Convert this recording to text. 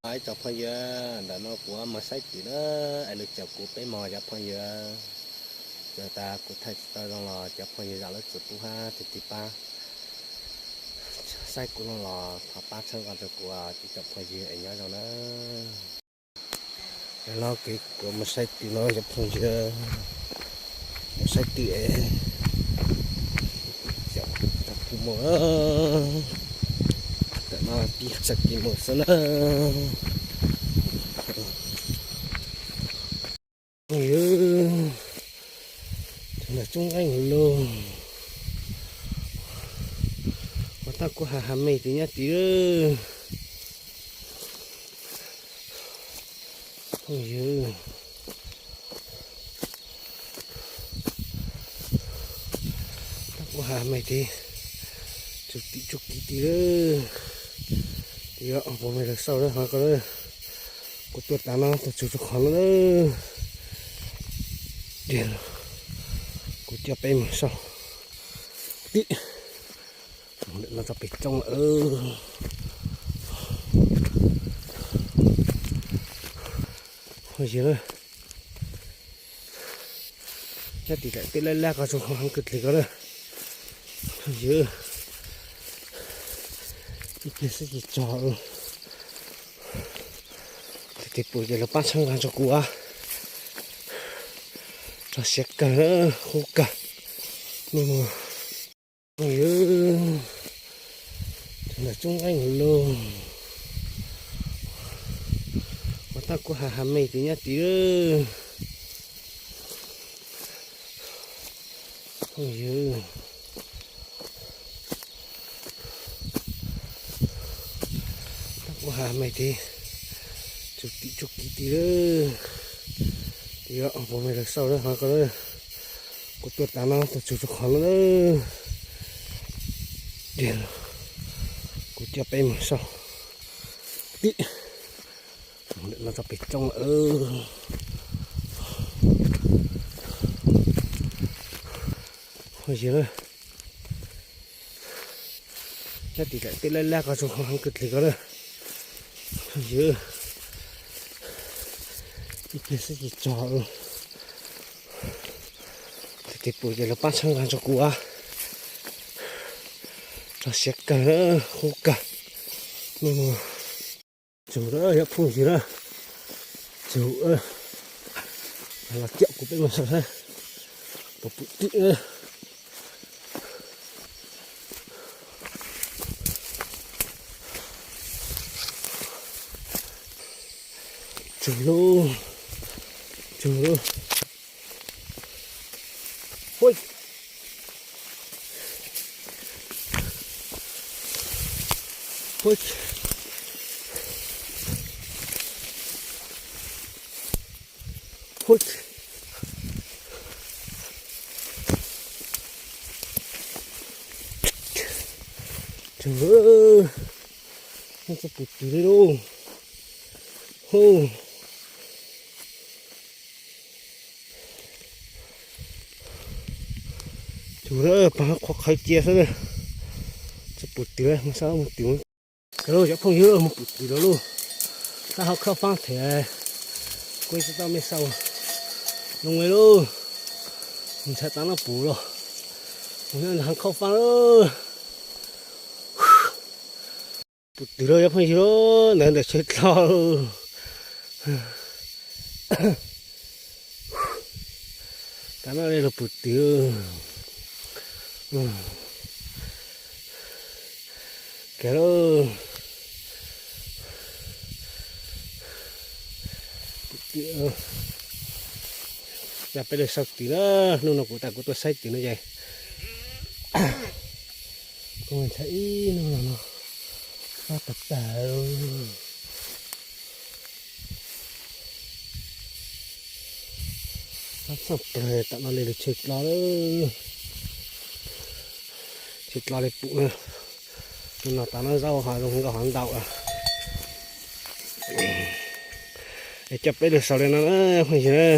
Ib tsoom phooj ywg, ntawm no kuv mus saib twm na, es lug caum kuv peb mos cov phooj ywg. Txawm tas kuv thaij tsis tau zoo los cov phooj ywg zam lub txim pub hab tig tig pab saib kuv no los thov pab txhawb nqa rau kuv ib tsoom phooj ywg es nyob zoo na. Ntawm no kuv mus saib twm no cov phooj ywg, mus saib twm es caum tau kuv mus. Ntawm no pib txog kis mus xwb na. Phooj ywg, tus ntawm coob nqeeb lug, ua tab kuv has has me tis nyob tid. Phooj ywg, tab kuv has me tis, tsuj tim tsuj kiv tis lawm. Tis puas me lug xauj lawm ho ko lawm. Kuv tuaj tas no tuaj txug rau qhov no lawm. Kuv coj peb mus xauj tib. Mus ntawm no txog pem roob lawm. Phooj ywg, nyob tim daim teb laj laj ko tsuas heev kawg li ko lawm. Phooj ywg, ib pliag xwb ces txog. Tes pum ces lug pab txhawb nqa rau kuv, txog siav kawg, qub kawg. Phooj ywg, tus ntawm coob nqeeb lug, ua tab kuv has has me tis nyob tid. Phooj ywg, tab kuv has me tis, tsuj tim tsuj kiv tis lawm. Tis puas me lug xauj lawm ho ko lawm. Kuv tuaj tas no tuaj txug rau qhov no lawm. Kuv coj peb mus xauj tib. Mus ntawm no txog pem roob lawm. Phooj ywg, nyob tim daim teb laj laj ko tsuas heev kawg li ko lawm. Phooj ywg, ib pliag xwb ces txog. Tes pum ces lug pab txhawb nqa rau kuv, txog siav kawg, qub kawg. Txug lawm cov phooj ywg na, txug, los caum kuv peb mus xauj saib puas pum twm. Txug lauj, txug lauj. Huaj, huaj, huaj. Txug, txog pum twm li lauj. Hu, txug lawm, paag qhuav qhawv cia xwb na. Txog pum twm, mus xauj mus twm. Cov phooj ywg, mus pum twm lawm lauj. Tab hauv khawb faab them, kuv tsis tau mej xauj zoo li lauj. Mus ntshai tas no pum los, mus nyob ntawm khawb faab lawm. Pum twm lawm cov phooj ywg, ntawd ntawm chaw dlog. Tas no lawm pum twm. Kag lauj. Coj peb lug xauj twm na, hnub no kuv tas kuv tuaj saib twm no ces kuv ntshai ib hnub no no, pab tag tag. Pab txog plawg tam no li lug chaw dlog lawm. Chaw dlog li pum na. Hnub no tas no zaub ho zoo nkauj ho ntau. Es coj peb lug xauj li no na phooj ywg na.